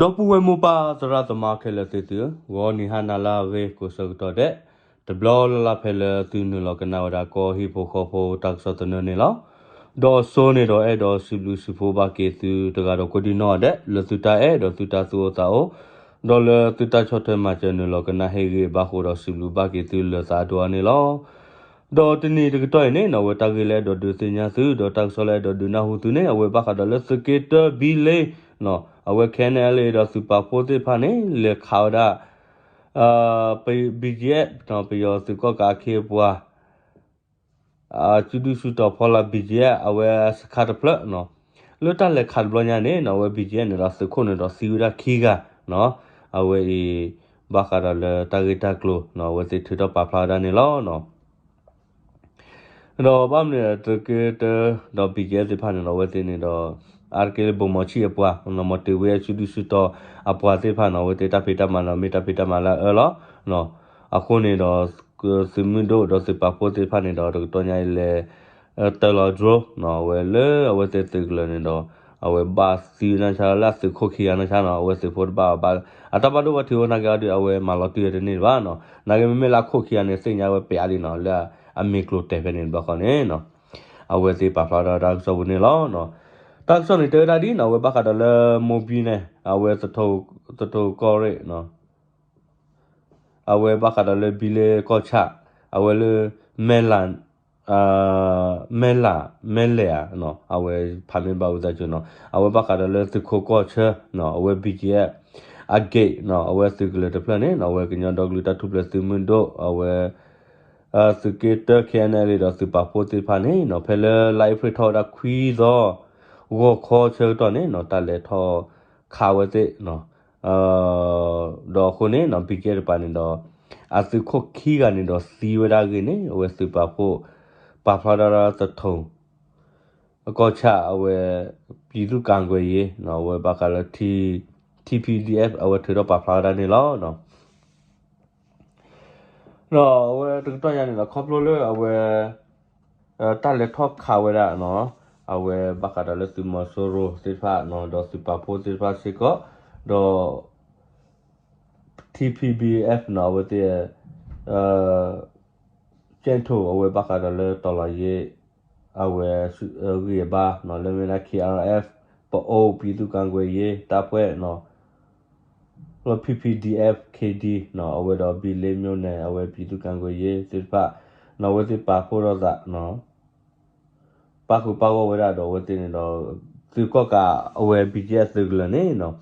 ဒီပုၢ်ဝဲၢ်မိၢ်ပၢ်သရၣ်သမါခဲလၢာ်သ့ၣ်သုဧၢ, ဂီၤနံၤဟါနၤလၢအဂ့ၤကိးဆၢကတီၢ်ဒဲး, တဘျီလၢ်လၢ်ဖဲလၢသုနုာ်လီၤကနၣ်ဝဲဒၣ်ကီၢ်ဟံၣ်ဖိဃီဖိတၢ်ကစီၣ်သနၢၣ်န့ၣ်လီၤ. ဒီးအစိန့ၣ်ဒီးအဲၣ်ဒိးစံးဘျုးစံးဖှိၣ်ဘၣ်က့ၤသုတဂၤဒီးကိးဒံနီၢ်ဒဲး လၢသုတၢ်အဲၣ်ဒီးသုတၢ်သူၣ်အိၣ်သးအိၣ်, ဒီးလၢသုတၢ်ဆီၣ်ထွဲမၤစၢၤနုာ်လီၤကနၣ်ဟ့ၣ်ဂံၢ်ဘါဃိဒီးစံးဘျုးဘၣ်က့ၤသုလၢသးဒိၣ်အါန့ၣ်လီၤ. ဒီးတနံၤတကတီၢ်အံၤန့ၣ်နီၢ် အဝဲတၢ်ဂ့ၢ်လၢအဲၣ်ဒိးဒုးသ့ၣ်ညါသု ဒီးတၢ်ကစီၣ်လၢအဲၣ်ဒိးဒုးနၢ်ဟူသုန့ၣ် အဝဲဘၣ်ဃးဒီးလၢသုးက့တၢဘံလ့ အဝဲ ခဲနလံ ဒီးသုးပာ်ဖှိၣ်သ့ၣ်တဖၣ်န့ၣ် လဲၤခးဝဲဒၣ် BGF ပယီၤသုးကီၣ်ကးအခ့အပှၤ စုဒုၣ်စုတီၤဖီလာ် BGF အဝဲစခါတဖျၢၣ်နီၢ်, လၢတၢ်လဲၤခးတဘျီညါန့ၣ်နီၢ် အဝဲ BGF န့ၣ်ဒီးသုးခိၣ်န့ၣ်ဒီးသံဝဲဒၣ်ခံဂၤနီၢ်, အဝဲအံၤ ဘၣ်ဃးဒီးလၢတၢ်ဂ့ၢ်တၢ်ကျိၤနီၢ် အဝဲသ့ၣ်ထုးထီၣ်ပာ်ဖျါဝဲဒၣ်န့ၣ်လီၤ. ဒီးဘၣ်မနုၤသုးက့တၢ ဒီး BGF သ့ၣ်တဖၣ်န့ၣ်ဒီး အဝဲသ့ၣ်န့ၣ်ဒီး အါတက့ၢ်လၢဘိၣ်မီၤဆံၣ်အပှၤနီၢ် မီၤတ့ၤဝ့အစုဒုၣ်စုတီၤအပှၤသ့ၣ်တဖၣ်နီၢ် အဝဲသ့ၣ်တၢ်ဖံးတၢ်မၤနီၢ် မ့ၢ်တၢ်ဖံးတၢ်မၤလၢအအၢလီၤ. အဃိန့ၣ်ဒီး သုးမုၢ်ဒိၣ်ဒီးသုးပာ်ဖှိၣ်သ့ၣ်တဖၣ်န့ၣ်ဒီး တကတီၢ်ညါအံၤလဲၤ တၢၤလီၤ drone နီၢ် အဝဲလၢအဝဲသ့ၣ်သုးကလၢၤန့ၣ်ဒီး အဝဲဘၣ်သံဝဲနီၢ်ဆါလၢအသုးခိၣ်ခံဂၤနီၢ်ဆါနီၢ် အဝဲသုးဖိတဘၣ်ဘၣ် အတၢ်ဘၣ်ဒိဘၣ်ထံးအိၣ်နာ်က့အီၤဒီး အဝဲမၤလီၤတံၢ်ဝဲတန့ၢ်ဘၣ်နီၢ် နာ်က့မ့မ့ၢ်လၢအခိၣ်ခံဂၤန့ၣ် သ့ၣ်ညါဝဲပျးဒံးနီၢ် လၢအမ့ၢ်ကျိၤတဲာ်ဖဲန့ၣ်တဘျီဃီန့ၣ်နီၢ် အဝဲသ့ၣ်ပာ်ဖျါဒီးတၢ်ကစီၣ်ပူၤန့ၣ်လီၤ. တၢ်ကစီၣ်န့ၣ်တဲဝဲဒၣ်ဒ်နီၢ် အဝဲဘၣ်ဃးဒီးလၢမိၢ်ဘံန့ၣ် အဝဲသထိးကီၢ်ရ့ၣ်နီၢ် အဝဲဘၣ်ဃးဒီးလၢဘံလ့ကီၢ်ဆၣ် အဝဲလၢ မဲလၢ် မဲလၢ် မဲလဲၣ်ဧါ အဝဲဖးမ့ၢ်ဘၣ်ဝံသးစူၤနီၢ် အဝဲဘၣ်ဃးဒီးလၢသုးခိးကီၢ်ဆၢနီၢ် အဝဲ BGF အဂ့ၢ်နီၢ် အဝဲသုးကလၢၤတဖျၢၣ်န့ၣ်နီၢ် အဝဲကညီဒီကလုာ်တၢ်ထူၣ်ဖျဲးသုးမုၢ်ဒိၣ် အဝဲ သုးက့တၢ ခဲနလံ ဒီးသုးပာ်ဖှိၣ်သ့ၣ်တဖၣ်န့ၣ်နီၢ် ဖဲလၢလါအ့ဖြ့ၣ်ထီၣ်ဝဲဒၣ်ခွံသီ ဂီၤခီဆၢကတီၢ်န့ၣ်နီၢ် တၢ်လဲၤထီၣ်ခးဝဲသ့ၣ်နီၢ် ဒီးအဃိန့ၣ်နီၢ် BGF တပၤန့ၣ်ဒီး အသုးခိၣ်ခံဂၤန့ၣ်ဒီးသံဝဲဒၣ်အဂ့ၢ်န့ၣ် အဝဲသုးပာ်ဖှိၣ် ပာ်ဖျါဒၣ်လၢသထိး ကီၢ်ဆၣ်အဝဲ ပြည်သူ့ကာကွယ်ရေးနီၢ် အဝဲဘၣ်ဃးလၢ T- TPDF အဝဲထုးထီၣ်ပာ်ဖျါဝဲဒၣ်န့ၣ်လီၤ. ဒီးအဝဲတကတီၢ်ညါန့ၣ်ဒီး ခီဖျိလၢအဝဲ တၢ်လဲၤထီၣ်ခးဝဲဒၣ်နီၢ် အဝဲဘၣ်ဃးဒီးလၢသုးမီၤစိရိၤသ့ၣ်တဖၣ်နီၢ် ဒီးသုးပာ်ဖှိၣ်သ့ၣ်တဖၣ်စ့ၢ်ကီး ဒီး TPBF နီၢ် အဝဲသ့ၣ် ကၠဲၣ်ထိၣ် အဝဲဘၣ်ဃးဒီးလၢတီၤလီၤယ့ အဝဲ ဂံၢ်အဘါနီၢ် လၢမ့ၢ်ဒၣ် KRF ပအိၣ် ပြည်သူ့ကာကွယ်ရေးတပ်ဖွဲ့နီၢ် လၢ PPDF KD နီၢ် အဝဲဒီး ဘံလ့ မြို့နယ် အဝဲ ပြည်သူ့ကာကွယ်ရေး သ့ၣ်တဖၣ်နီၢ် အဝဲသ့ၣ်ပာ်ဖှိၣ်ထီၣ်သးနီၢ် ပာ်ဃုာ်ပာ်ဂီၢ်ဝဲဒၣ်ဒီးအဝဲသ့ၣ်န့ၣ်ဒီး သုးကီၣ်ကးအဝဲ BGF သုးကလၢၤန့ၣ်နီၢ်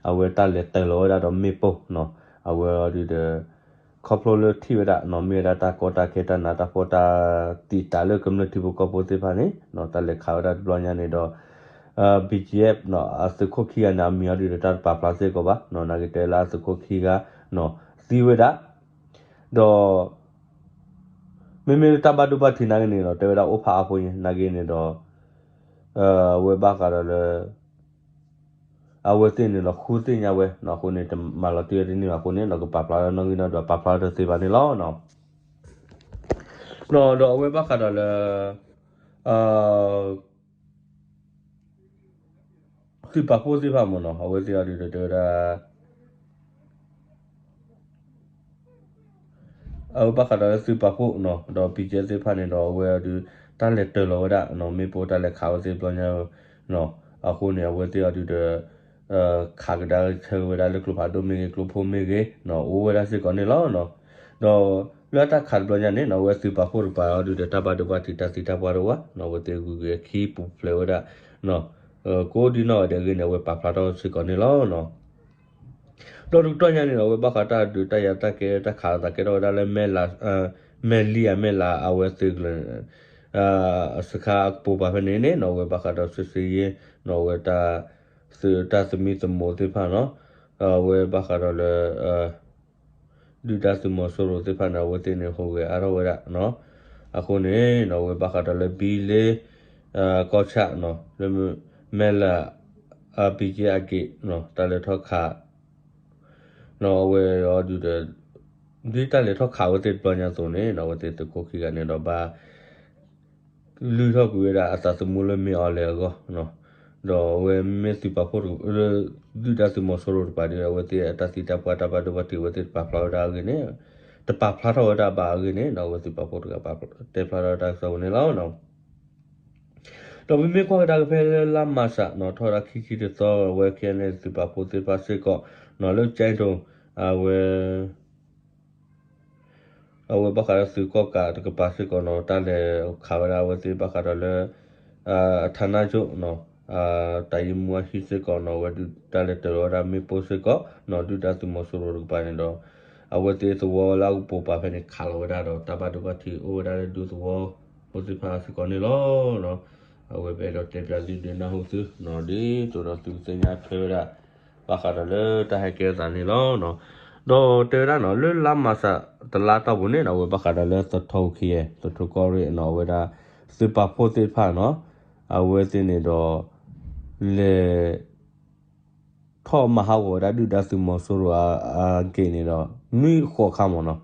အဝဲတၢ်လဲၤတၢၤလီၤဝဲဒၣ်ဒီးမ့ၣ်ပိၢ်နီၢ် အဝဲအီၤဒုးဒီး ခီဖျိလၢထံၣ်ဝဲဒၣ်နီၢ် မ့ၢ်ဝဲဒၣ်တၢ်ကီတၢ်ခဲတၢ်နးတၢ်ဖှီၣ်တၢ်တံာ်တာ်လၢကမျၢၢ်ထံဖိကီၢ်ဖိသ့ၣ်တဖၣ်န့ၣ် တၢ်လဲၤခးဝဲဒၣ်တဘျီညါန့ၣ်ဒီး BGF နီၢ် အသုးခိၣ်ခံဂၤန့ၣ် အမံၤအီၤဒုးဒီးတၢ်တပာ်ဖျါစ့ၢ်ကီးဘၣ်နီၢ် နာ်က့တဲလၢအသုးခိၣ်ခံဂၤနီၢ် သံဝဲဒၣ် ဒီး မ့မ့ၢ်လၢတၢ်ဘၣ်ဒိဘၣ်ထံးနာ်က့န့ၣ်ဒီး တဲဝဲဒၣ်အိၣ်ဖးအါဖိညါ နာ်က့န့ၣ်ဒီး အဝဲဘၣ်ဃးဒီးလၢ အဝဲသ့ၣ်န့ၣ်ဒီးဃုသ့ၣ်ညါဝဲနီၢ် အဃိန့ၣ် တမၤလီၤတံၢ်ဝဲတန့ၢ်ဘၣ်အဃိန့ၣ် နီၢ်ကပာ်ဖျါလၢနီၣ်ဂံၢ်နီၣ်ဒွး ပာ်ဖျါတသ့ဘၣ်န့ၣ်လီၤ. ဒီးအဝဲဘၣ်ဃးဒီးလၢ သုးပာ်ဖှိၣ်သ့ၣ်တဖၣ်မ့ၢ်နီၢ် အဝဲသ့ၣ်အီၤဒုးဒီးတဲဝဲဒၣ် အဝဲဘၣ်ဃးဒီးလၢသုးပာ်ဖှိၣ်နီၢ် ဒီး BGF သ့ၣ်တဖၣ်န့ၣ်ဒီး အဝဲအီၤဒုး တၢ်လဲၤတၢၤလီၤဝဲဒၣ်နီၢ် မ့ၣ်ပိၢ်တၢ်လဲၤခးဝဲသ့ၣ်တဘျီညါနီၢ် အဃိန့ၣ် အဝဲသ့ၣ်အီၤဒုးဒီး ခးကဒါဆၢဝဲဒၣ်လၢကျိဖးဒိၣ်မ့ၢ်ဂ့ၤ ကျိဖိမ့ၢ်ဂ့ၤနီၢ် အိၣ်ဝဲဒၣ်စ့ၢ်ကီးန့ၣ်လီၤ. ဒီးလၢတၢ်ခးတဘျီညါန့ၣ်နီၢ် အဝဲသုးပာ်ဖှိၣ်တပၤအီၤဒုးဒီး တၢ်ဘၣ်ဒိဘၣ်ထံးတၢ်သံတၢ်ပှၢ်တအိၣ်ဘၣ်နီၢ် အဝဲသ့ၣ်ဂုၤက့ၤခံပူၤဖျဲးဝဲဒၣ် ကိးဒံနီၢ်ဂၤဒဲးအဂ့ၢ်န့ၣ် အဝဲပာ်ဖျါထီၣ်စ့ၢ်ကီးန့ၣ်လီၤ. ဒီးတကတီၢ်ညါန့ၣ်ဒီး အဝဲဘၣ်ဃးတၢ်ဒုးတၢ်ယၤတၢ်ကဲတၢ်ခးတၢ်ကဲထီၣ်ဝဲဒၣ်လၢ မဲၢ်လံဧါ မဲၢ်လး အဝဲသုးကလၢၤ စခါအကပိာ်ပၤဖဲန့ၣ်န့ၣ်နီၢ် အဝဲဘၣ်ဃးဒီး စစ်ဆင်ရေး နီၢ် အဝဲတၢ် သုးတၢ်သမံသမိးသ့ၣ်တဖၣ်နီၢ် အဝဲဘၣ်ဃးဒီးလၢ ဒုၣ်ဒါသုးမီၤစိရိၤသ့ၣ်တဖၣ်န့ၣ် အဝဲသ့ၣ်န့ၣ်ဟူးဂဲၤအါထီၣ်ဝဲဒၣ်နီၢ် အဃိန့ၣ်နီၢ် အဝဲဘၣ်ဃးဒီးလၢဘံလ့ ကီၢ်ဆၣ်နီၢ် လၢ မဲၢ်လး အ ဘံက့အက့ၢ်နီၢ် တၢ်လဲၤထီၣ်ခး နီၢ် အဝဲအီၤဒုးဒီး ဒ်တၢ်လဲၤထီၣ်ခးဝဲသ့ၣ်တဘျီညါအသိးန့ၣ်နီၢ် အဝဲသ့ၣ်သုးခိၣ်ခံဂၤန့ၣ်ဒီးဘၣ် လုၢ်ထီၣ်ကွံာ်ဝဲဒၣ်အသးသမူလၢမ့ၢ်အီၤလဲၣ်အဂီၢ်နီၢ် ဒီးအဝဲမ့ၢ်သုးပာ်ဖှိၣ်တက ဒုၣ်ဒါသုးမီၤစိရိၤတကပၤဒီး အဝဲသ့ၣ်အတၢ်သံတၢ်ပှၢ်တၢ်ဘၣ်ဒိဘၣ်ထံး အဝဲသ့ၣ်တပာ်ဖျါဝဲဒၣ်အဂ့ၢ်န့ၣ်, တပာ်ဖျါထီၣ်ဝဲဒၣ်ဘၣ်အဂ့ၢ်န့ၣ် အဝဲသုးပာ်ဖှိၣ်တကပၤ တဲဖျါထီၣ်တၢ်ကစီၣ်ဝဲန့ၣ်လီၤ. ဒီးပမ့ၢ်ကွၢ်ကဒါက့ၤဖဲလၢလါမၢ်ၡးနီၤ ထီၣ်ဝဲဒၣ်ခံဆံတသီ အဝဲ ခဲအံၤန့ၣ် သုးပာ်ဖှိၣ်သ့ၣ်တဖၣ်စ့ၢ်ကီးနီၤ လၢကၠဲးတိၤ အဝဲ အဝဲဘၣ်ဃးဒီးသုးကီၣ်ကးတကပၤစ့ၢ်ကီးနီၤ တၢ်လဲၤခးဝဲဒၣ်အဝဲသ့ၣ်ဘၣ်ဃးဒီးလၢ အဌာနချုပ်နီၤ တပ်ရင်းမှူးအဟံၣ်စ့ၢ်ကီးနီၤ အဝဲဒုးတၢ်လဲၤတၢၤလီၤဝဲဒၣ်မ့ၣ်ပိၢ်စ့ၢ်ကီးနီၤ ဒုၣ်ဒါသုးမီၤစိရိၤတကပၤန့ၣ်ဒီး အဝဲသ့ၣ်သဝီလၢအကပိာ်ပာ်ဖဲန့ၣ် ခးလီၤဝဲဒၣ်ဒီး တၢ်ဘၣ်ဒိဘၣ်ထံးအိၣ်ဝဲဒၣ်လၢဒူသဝီဖိသ့ၣ်တဖၣ်စ့ၢ်ကီးန့ၣ်လီၤ. အဝဲပအဲၣ်ဒိးတဲပၠးသုဒုးနၢ်ဟူသုနီၤ ဒ်သိးဒီးသုကသ့ၣ်ညါထွဲဝဲဒၣ် ဘၣ်ဃးဒီးလၢတၢ်ဟဲကဲအသးန့ၣ်လီၤ. ဒီးတဲဝဲဒၣ်နီၤ လၢလါမၢ်ၡးတလါတီၢ်ပူၤန့ၣ်နီၤ အဝဲဘၣ်ဃးဒီးလၢသထီကံ သထီကီၢ်ရ့ၣ်နီၤ အဝဲဒၣ် သုးပာ်ဖှိၣ်သ့ၣ်တဖၣ်နီၤ အဝဲသ့ၣ်န့ၣ်ဒီး လဲၤ ထီၣ်မၤဟးဂီၤဝဲဒၣ်ဒုၣ်ဒါသုးမီၤစိရိၤအဂ့ၢ်န့ၣ်ဒီး နွံဃိးခါမ့ၢ်နီၤ,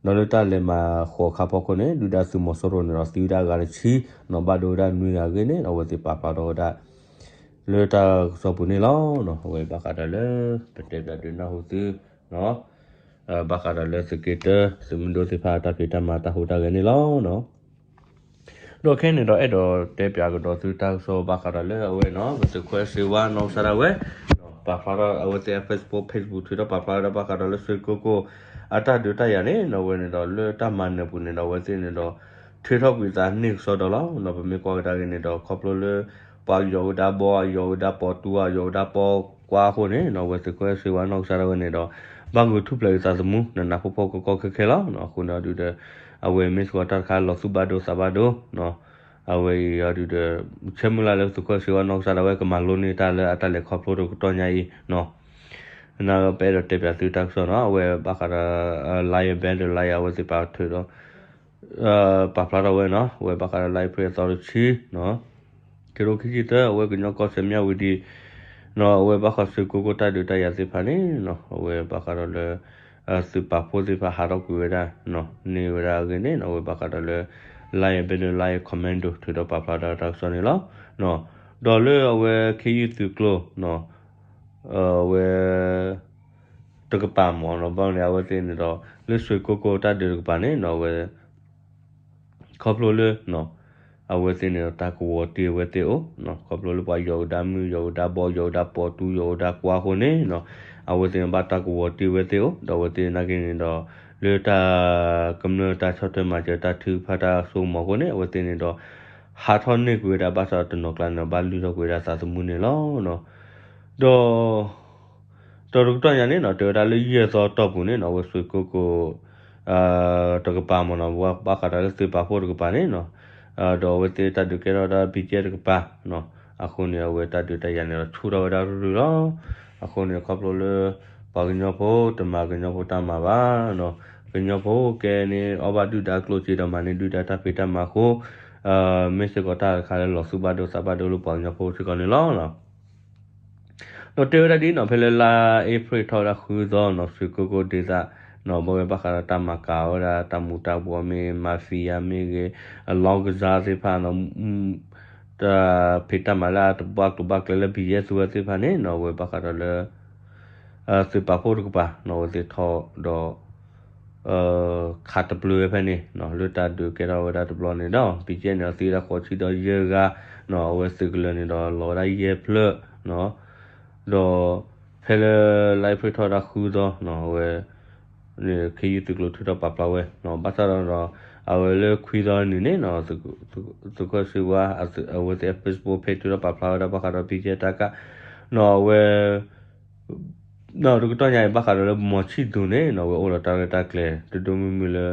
ဒီးလၢတၢ်လဲၤမၤဃိးခါဖီခိၣ်န့ၣ် ဒုၣ်ဒါသုးမီၤစိရိၤန့ၣ်ဒီး သံဝဲဒၣ်ဂၤတဆံနီၤ ဘၣ်ဒိဝဲဒၣ်နွံဂၤအဂ့ၢ်န့ၣ် အဝဲသ့ၣ်ပာ်ဖျါထီၣ်ဝဲဒၣ် လၢတၢ်ကစီၣ်ပူၤန့ၣ်လီၤ. အဝဲဘၣ်ဃးဒီးလၢ ပတဲပၠးဒုးနၢ်ဟူသု ဘၣ်ဃးဒီးလၢသုးက့တၢ သုးမုၢ်ဒိၣ်သ့ၣ်တဖၣ်တၢ်ဖံးတၢ်မၤတၢ်ဟူးတၢ်ဂဲၤန့ၣ်လီၤ. ဒီးခဲအံၤန့ၣ်ဒီး အဲၣ်ဒိးတဲပၠးကဒီးသုတၢ်ကစီၣ်ဘၣ်ဃးဒီးလၢအဝဲနီၤ ပသုးခွဲးစ့ဝါနီၢ်ကစၢ်ဒၣ်ဝဲ ပာ်ဖျါထီၣ်အဝဲသ့ၣ်အ Facebook page ပူၤထုးထီၣ်ပာ်ဖျါဝဲဒၣ်ဘၣ်ဃးဒီးလၢ ဆွ့ၣ်ကိၢ်ကိၢ် အတၢ်ဒုးတၢ်ယၤန့ၣ်နီၤ အဝဲန့ၣ်ဒီး လၢတၢ်မၤနၢၤပူၤန့ၣ်ဒီး အဝဲသ့ၣ်န့ၣ်ဒီး ထုးထီၣ်ကွံာ်သးန့ၢ်ကစီဒီလီၤ. ပမ့ၢ်ကွၢ်ကဒါက့ၤန့ၣ်ဒီး ခီဖျိလၢ ပှၤယီၤဝဲဒၣ်ဘီ ယီၤဝဲဒၣ်ပီးတူ ယီၤဝဲဒၣ်ပီးကွါအဃိန့ၣ်နီၤ အဝဲသုးခွဲးစ့ဝါနီၢ်ကစၢ်ဒၣ်ဝဲန့ၣ်ဒီး ဘၣ်ဂုာ်ထူၣ်ဖျဲးက့ၤသးသမူ နးနးဖှီၣ်ဖှီၣ်ကီကီခဲခဲလီၤ. အဃိန့ၣ်အီၤဒုးဒီး အဝဲမ့ၢ်စ့ၢ်ကီးတၢ်တခါလီၤသူၣ်ဘၣ်ဒိသးဘၣ်ဒိ အဝဲအံၤအီၤဒုးဒီး ဆၢမုၢ်လၢ်လၢသုးခွဲးစ့ဝါနီၢ်ကစၢ်ဒၣ်ဝဲ ကမၤလိန့ၢ်တၢ်လၢအတၢ်လဲၤခီဖျိတကတီၢ်ညါအံၤနီၤ ပအဲၣ်ဒိးတဲပၠးသုတၢ်ကစီၣ်နီၤ အဝဲဘၣ်ဃးဒီး Lion Banger လၢယၤ အဝဲသ့ၣ်ပာ်ထုးဒီး ပာ်ဖျါထီၣ်ဝဲနီၤ အဝဲဘၣ်ဃးဒီး လါအ့ဖြ့ၣ်အသီတဆံ ခံကထိခံဆံသၢ အဝဲကညီကီၢ်စဲၣ်မၠၣ်ဝတံၤ အဝဲဘၣ်ဃးဆွ့ၣ်ကိၢ်ကိၢ်တၢ်ဒုးတၢ်ယၤသ့ၣ်တဖၣ်န့ၣ်နီၤ အဝဲဘၣ်ဃးဒီးလၢ သုးပာ်ဖှိၣ်သ့ၣ်တဖၣ်ဟးထီၣ်ကွံာ်ဝဲဒၣ် န့ၢ်ဝဲဒၣ်အဂ့ၢ်န့ၣ်နီၤ အဝဲဘၣ်ဃးဒီးလၢ Lion Banger Lion Commando ထုးထီၣ်ပာ်ဖျါဒီးတၢ်ကစီၣ်န့ၣ်လီၤ. ဒီးလၢအဝဲခ့ယုၢ်သုးကျိၤ အဝဲ တကပၤမ့ၢ်နီၤ ဘၣ်မနုၤအဝဲသ့ၣ်န့ၣ်ဒီး လၢဆွ့ၣ်ကိၢ်ကိၢ်တၢ်ဒုးတကပၤန့ၣ်နီၤ အဝဲ ခီဖျိလၢ အဝဲသ့ၣ်န့ၣ်ဒီးတၢ်ကဝီၤတ့ၢ်အဝဲသ့ၣ်အိၣ် ခီဖျိလၢပှၤယီၤကဒါမုၢ် ယီၤကဒါဘီ ယီၤကဒါပီးတူ ယီၤကဒါကွါအဃိန့ၣ်နီၤ အဝဲသ့ၣ်န့ၣ်ဘၣ်တၢ်ကဝီၤတ့ၢ်ဝဲသ့ၣ်အိၣ် ဒီးအဝဲသ့ၣ်နာ်က့န့ၣ်ဒီး လၢတၢ်ကမျၢၢ်တၢ်ဆီၣ်ထွဲမၤစၢၤတၢ်ထုကဖၣ်တၢ်စိကမီၤအဃိန့ၣ် အဝဲသ့ၣ်န့ၣ်ဒီး ဟးထီၣ်န့ၢ်ကွံာ်ဝဲဒၣ်ဘၣ်ဆၣ်တနီၤကျါန့ၣ်ဒီး ဘၣ်လုၢ်ထီၣ်ကွံာ်ဝဲဒၣ်သးသမူန့ၣ်လီၤ. ဒီး ဒီးတကတီၢ်ညါန့ၣ်နီၤ တဲဝဲဒၣ်လၢယဲၢ်သီတီၢ်ပူၤန့ၣ်နီၤ အဝဲဆွ့ၣ်ကိၢ်ကိၢ် တကပၤမ့ၢ်နီၤ ဘၣ်ဃးဒီးလၢသုးပာ်ဖှိၣ်တကပၤန့ၣ်နီၤ ဒီးအဝဲသ့ၣ်တၢ်ဒုးကဲထီၣ်ဝဲဒၣ် ဘံၣ်ကဲ တကပၤ အဃိန့ၣ် အဝဲတၢ်ဒုးတၢ်ယၤန့ၣ်ဒီးဆူၣ်ထီၣ်ဝဲဒၣ်ရုၢ်ရုၢ်လီၤ. အဃိန့ၣ် ခီဖျိလၢ ပှၤကညီဖိတမၤကညီဖိတၢ်မၤဘၣ်နီၤ ကညီဖိကဲန့ၢ်အီၣ်ဘၣ်ဒုၣ်ဒါကျိၣ်စ့ဒီးမၤန့ၢ်ဒုၣ်ဒါတၢ်ဖံးတၢ်မၤအဃိ မ့ၢ်စ့ၢ်ကီးတၢ်တခါလၢလီၤသူၣ်ဘၣ်ဒိသးဘၣ်ဒိလၢပှၤကညီဖိစ့ၢ်ကီးန့ၣ်လီၤ. ဒီးတဲဝဲဒၣ်ဒ်နီၤ ဖဲလၢလါအ့ဖြ့ၣ်ထီၣ်ဝဲဒၣ်ဃုသီနီၤ ဆွ့ၣ်ကိၢ်ကိၢ်ဒ့သးနီၤ ဘၣ်ဝဲဘၣ်ဃးဒီးတၢ်မၤကၤဝဲဒၣ်တၢ်မူၤတၢ်ဘှီးမ့ၢ်ဂ့ၤ mafia မ့ၢ်ဂ့ၤ အလီကစၢ်သ့ၣ်တဖၣ်နီၤ တၢ်ဖံးတၢ်မၤလၢအတဘၣ်ကျိၤဘၣ်ကျဲလၢ ဘံၣ်ယဲၢ် သူဝဲသ့ၣ်တဖၣ်န့ၣ်နီၤ အဝဲဘၣ်ဃးဒီးလၢ သုးပာ်ဖှိၣ်တကပၤနီၤ အဝဲသ့ၣ်ထီၣ်ဒီး ခးတပျုာ်ဝဲဖဲန့ၣ်နီၤ လၢတၢ်ဒုးကဲထီၣ်ဝဲဒၣ်တဘျီန့ၣ်ဒီး ဘံၣ်ကဲန့ၣ်ဒီးသံဝဲဒၣ်ဃိးဆံဒီးယဲၢ်ဂၤနီၤ အဝဲသုးကလၢၤန့ၣ်ဒီးလီၤဝဲဒၣ်ယဲၢ်ဖျၢၣ်နီၤ ဒီး ဖဲလၢ လါအ့ဖြ့ၣ်ထီၣ်ဝဲဒၣ်ဃုသီနီၤ အဝဲ ခ့ယုၢ်သုးကျိၤထုးထီၣ်ပာ်ဖျါဝဲနီၤ ဘၣ်ဆၣ်ဒီး အဝဲလၢခွံသီနံၤန့ၣ်နီၤ သုးခိၣ်စ့ဝါ အဝဲသ့ၣ် Facebook page ထုးထီၣ်ပာ်ဖျါဝဲဒၣ်ဘၣ်ဃးဒီး ဘံၣ်ကဲ တၢ်ကၣ်နီၤ အဝဲ ဒီးတကတီၢ်ညါအံၤ ဘၣ်ဃးဒီးလၢမီၤဆံၣ်သူၤန့ၣ်နီၤ အဝဲအိၣ်ဒီးတၢ်ရဲၣ်တၢ်ကျဲၤ ဒိၣ်ဒိၣ်မုၢ်မုၢ်လၢ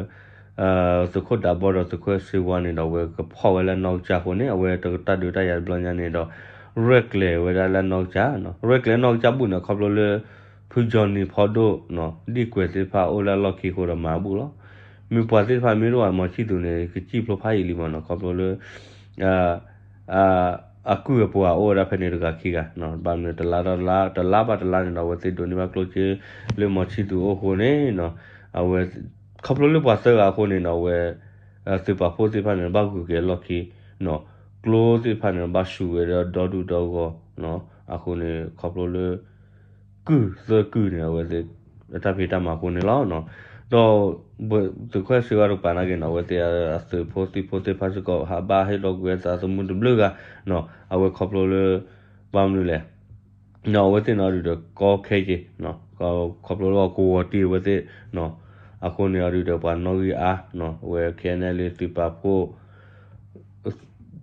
သုးခိၣ်ဒးဘီဒီးသုးခိၣ်စ့ဝါန့ၣ်ဒီး အဝဲကဖီၣ်ဝဲလၢနီၢ်ကစၢ်အဃိန့ၣ် အဝဲတၢ်ဒုးတၢ်ယၤတဘျီညါန့ၣ်ဒီး ရဲၣ်ကျဲၤဝဲဒၣ်လၢနီၢ်ကစၢ်နီၤ ရဲၣ်ကျဲၤနီၢ်ကစၢ်ဘူၣ်န့ၣ် ခီဖျိလၢ ဖုကၠီနံၤဖီဒိၣ်နီၤ ဒံၣ်ကွဲၤသ့ၣ်တဖၣ်အိၣ်လၢအလီၢ်ခံအဃိဒီးမၤဘူၣ်လီၤ. မ့ၢ်ပှၤသ့ၣ်တဖၣ်မ့ၢ်တအိၣ်ဘၣ်မီၤဆံၣ်သူၤန့ၣ် ကစံၣ်ဖျိဖးယံာ်လံမးနီၤ ခီဖျိလၢ အကုၢ်အပှၤအိၣ်ဝဲဒၣ်ဖဲန့ၣ်တဂၤခံဂၤ, ဘၣ်မနုၤတလါဒီးတလါ, တလါဘၣ်တလါန့ၣ်ဒီး အဝဲသ့ၣ်ဒိးန့ၢ်ဘၣ်ကျိၣ်စ့လၢမီၤဆံၣ်သူၤအိၣ်အဃိန့ၣ်, အဝဲ ခီဖျိလၢပှၤသၢဂၤအဃိန့ၣ်ဒီး အဝဲ သုးပာ်ဖှိၣ်သ့ၣ်တဖၣ်န့ၣ် ဘၣ်ဂုၤက့ၤအလီၢ်ခံ, ကျိသ့ၣ်တဖၣ်န့ၣ် ဘၣ်ဆူးဝဲဒီးဒီဒူၣ်ဒီဂီၢ် အဃိန့ၣ် ခီဖျိလၢ ကုၢ်သၢကုၢ်န့ၣ် အဝဲသ့ၣ် အတၢ်ဖံးတၢ်မၤအဃိန့ၣ်လီၤ. ဒီး သုးခိၣ်စ့ဝါတကပၤနာ်က့နီၤ အဝဲသ့ၣ်အသုးဖိသံၣ်ဖိသ့ၣ်တဖၣ်စ့ၢ်ကီး ဟးဘၣ်ဟ့ၣ်လီၤကွံာ်အသးသမူတဘျုးဂၤ, အဝဲခီဖျိလၢ ဘၣ်မနုၤလဲၣ် အဝဲသ့ၣ်န့ၣ်ဒုးဒီးကီခဲက့ၤ ခီဖျိလၢအကဝီၤတံၢ်အဝဲသ့ၣ် အဃိန့ၣ်အဒုးဒီးပှၤနီၣ်ဂံၢ်အါ အဝဲ ခဲအံၤန့ၣ်လၢသုးပာ်ဖှိၣ်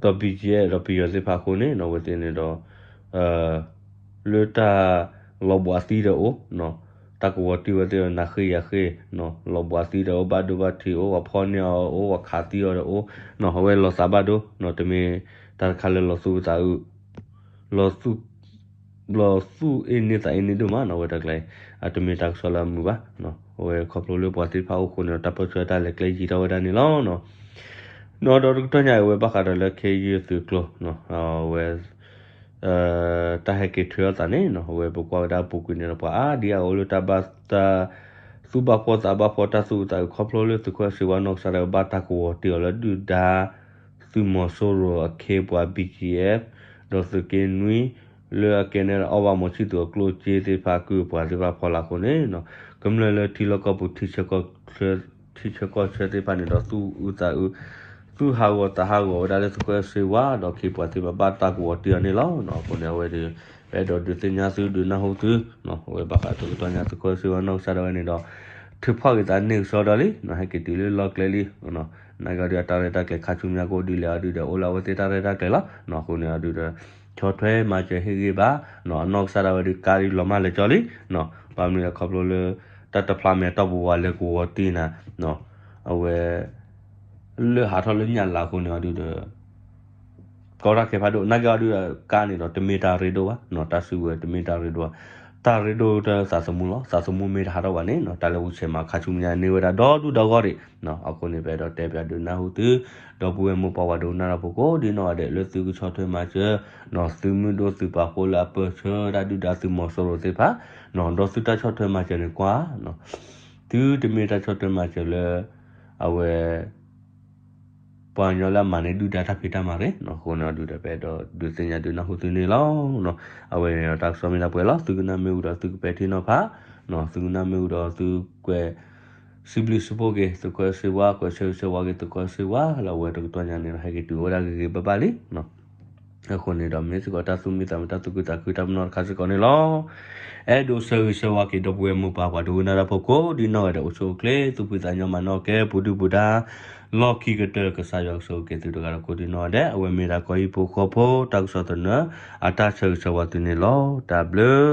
ဒီး ဘီကၠံအဲၣ် ဒီးပယီၤသ့ၣ်တဖၣ်အဃိန့ၣ် အဝဲသ့ၣ်န့ၣ်ဒီး လၢတၢ်လီၤဘှံးသံဒီးအိၣ်, တၢ်ကဝီၤတံၢ်ဝဲသ့ၣ်ဒီးနၤဃ့ယၤဃ့, လီၤဘှံးသံဒီးအိၣ် ဘၣ်ဒိဘၣ်ထံးအိၣ် ပှၤဖီၣ်န့ၢ်အီၤအိၣ် ပှၤခးသံအီၤဒီးအိၣ်, အဝဲလီၤသးဘၣ်ဒိ, တမ့ၢ်တၢ်တခါလၢလီၤသူၣ်အုးသးအုး လီၤသူၣ် လီၤသူၣ်အ့န့သးအ့န့ဒိၣ်မးနီၤ အဝဲတၢ်ကျါအံၤ အတမ့ၢ်တၢ်ကစီၣ်လၢအမုာ်ဘၣ်, အဝဲခီဖျိလၢပှၤသ့ၣ်တဖၣ်အိၣ်အဃိန့ၣ်ဒီး တၢ်ပၢၢ်ဆၢတၢ်လဲၤကျဲယံာ်ထီၣ်ဝဲဒၣ်န့ၣ်လီၤ. ဒီးတကတီၢ်ညါအဝဲဘၣ်ဃးဒီးလၢခဲယုၢ်သုးကျိၤ အဝဲ တၢ်ဟဲက့ၤထုးအသးန့ၣ်နီၤ အဝဲပကွၢ်ဝဲဒၣ်အပူၤကွံာ်န့ၣ်ဒီး ပှၤအါဒံအါဂၤအိၣ်လၢတၢ်ဘၣ်တၢ် သူၣ်ဘၣ်ဖှီၣ်သးဘၣ်ဖှီၣ် တၢ်သူၣ်အုးသးအုး ခီဖျိလၢသုးခိၣ်စ့ဝါနီၢ်ကစၢ်ဒၣ်ဝဲ ဘၣ်တၢ်ကဝီၤတံၢ်အီၤလၢဒုၣ်ဒါ သုးမီၤစိရိၤအခ့အပှၤ ဘီကၠံအဲၣ် ဒီးသုးက့နွံ လၢအကဲနဲၣ်အီၣ်ဘၣ်မီၤဆံၣ်သူၤအကျိၣ်အစ့သ့ၣ်တဖၣ် ကုၢ်အပှၤသ့ၣ်တဖၣ်ဖီလာ်အဃိန့ၣ် ကမျၢၢ်လၢထံလီၢ်ကီၢ်ပူၤ ထံဆၢကီၢ်ဆၢသ့ၣ်တဖၣ်န့ၣ်ဒီး သူၣ်အုးသးအုး သူၣ်ဟးဂီၤသးဟးဂီၤဝဲဒၣ်လၢသုးခိၣ်စ့ဝါ ဒီးအခ့အပှၤသ့ၣ်တဖၣ် ဘၣ်တၢ်ကဝီၤတံၢ်အီၤန့ၣ်လီၤ. အဃိန့ၣ် အဝဲဒၣ် ပအဲၣ်ဒိးဒုးသ့ၣ်ညါသု ဒုးနၢ်ဟူသု အဝဲဘၣ်ဃးတကတီၢ်ညါသုးခိၣ်စ့ဝါနီၢ်ကစၢ်ဒၣ်ဝဲန့ၣ်ဒီး ထုးဖးက့ၤသးန့ၢ်ကစီဒီလံ ဟဲက့ၤတုၤလၢလီၢ်ကျဲလံ နာ်က့အီၤဒုးအတၢ်ရဲၣ်တၢ်ကျဲၤခါဆူညါကအိၣ်ဒ်လဲၣ်အီၤဒုးဒီး အိၣ်လၢအဝဲသ့ၣ်တၢ်ရဲၣ်တၢ်ကျဲၤလီၤ. အဃိန့ၣ်အီၤဒုးဒီး ဆီၣ်ထွဲမၤစၢၤဟ့ၣ်ဂံၢ်ဘါ အနီၢ်ကစၢ်ဒၣ်ဝဲဒုးကါဒုးလီၤမၢ်လၢာ်ကၠီလံ ဘၣ်မနုၤလဲၣ်ခီဖျိလၢ တၢ်တဖျါမဲာ်တီၢ်ပူၤဝဲလၢကဝီၤတံၢ်နၤ အဝဲ လၢဟးထီၣ်လၢညၣ်လၤအဃိန့ၣ်အီၤဒုးဒီး ကီတၢ်ခဲဖးဒိၣ် နာ်က့အီၤဒုးဒီး ကါန့ၣ်ဒီး တမ့ၢ်တၢ်ရ့ဒိၣ်ဘၣ် တၢ်စုကဝဲၤတမ့ၢ်တၢ်ရ့ဒိၣ်ဘၣ် တၢ်ရ့ဒိၣ်တၢ်သးသမူလီၤ. သးသမူမ့ၢ်တဟးထီၣ်ဘၣ်န့ၣ် တၢ်လၢဝံဆဲးမၤခါဆူညါန့ၢ်ဝဲဒၣ်ဒီဒူၣ်ဒီဂီၢ်ဒံး အဃိန့ၣ် ပအဲၣ်ဒိးတဲပၠးဒုးနၢ်ဟူသု ဒီပုၢ်ဝဲၢ်မိၢ်ပၢ်ဝဲဒိကနၣ်တၢ်ဖိကိးဒ်နီၢ်ဂၤဒဲး လၢသုကဆီၣ်ထွဲမၤစၢၤ သုးမုၢ်ဒိၣ်သုးပာ်ဖှိၣ်လၢအပၢၢ်ဆၢဒၣ်ဒုၣ်ဒါသုးမီၤစိရိၤသ့ၣ်တဖၣ် ဒီးသုတၢ်ဆီၣ်ထွဲမၤစၢၤန့ၣ်ကွၢ် သုတမ့ၢ်တၢ်ဆီၣ်ထွဲမၤစၢၤလၢ အဝဲ ပှၤကညီလၢအမၤန့ၢ်ဒုၣ်ဒါတၢ်ဖံးတၢ်မၤရ့ၣ် အဃိန့ၣ်အီၤဒုးဒီး ပအဲၣ်ဒိးဒုးသ့ၣ်ညါဒုးနၢ်ဟူသုန့ၣ်လီၤ. အဝဲန့ၣ်ဒီးတၢ်ကစီၣ်မ့ၢ်ဒၣ်ပှဲၤလီၤ သုကနၣ်မ့ၢ်အူဒီးသုကပဲာ်ထံနီၤဖး သုကနၣ်မ့ၢ်အူဒီးသုကွဲး စံးဘျုးစံးဖှိၣ်က့ၤ သုးခိၣ်စ့ဝါ ကွဲးဆၢဂ့ၤဆၢဝါက့ၤသုးခိၣ်စ့ဝါလၢအဝဲတကတီၢ်ညါန့ၣ်ဒီး ဟဲက့ၤတုၤဝဲဒၣ်ဂ့ၤဂ့ၤဘၣ်ဘၣ်လံ အဃိန့ၣ်ဒီး မ့ၢ်စ့ၢ်ကီးတၢ်သူၣ်မံသးမုာ် တၢ်သူၣ်ခုသးခု တၢ်ပနီၣ်တခါစ့ၢ်ကီးန့ၣ်လီၤ. အဲၣ်ဒိးဆၢဂ့ၤဆၢဝါက့ၤဒီပုၢ်ဝဲၢ်မိၢ်ပၢ်ပှၤဒိကနၣ်တၢ်ဖိကိးဒ်နီၢ်ဂၤဒဲး အိၣ်ဆူၣ်အိၣ်ချ့ သူၣ်ဖှံသးညီ မၤနီၣ်ကဲ ပူၤဒုၣ်ပူၤဒါ လီၢ်ခံကတၢၢ် ကစၢ်ယွၤကဆိၣ်ဂ့ၤက့ၤသုတဂၤဒီးကိးဒ်နီၢ်ဂၤဒဲး အဝဲမ့ၢ်ဒၣ်ကီၢ်ဟံၣ်ဖိဃီဖိ တၢ်ကစီၣ်သနၢၣ်အတၢ်ဆၢဂ့ၤဆၢဝါသုန့ၣ်လီၤ. တၢ်ဘျုး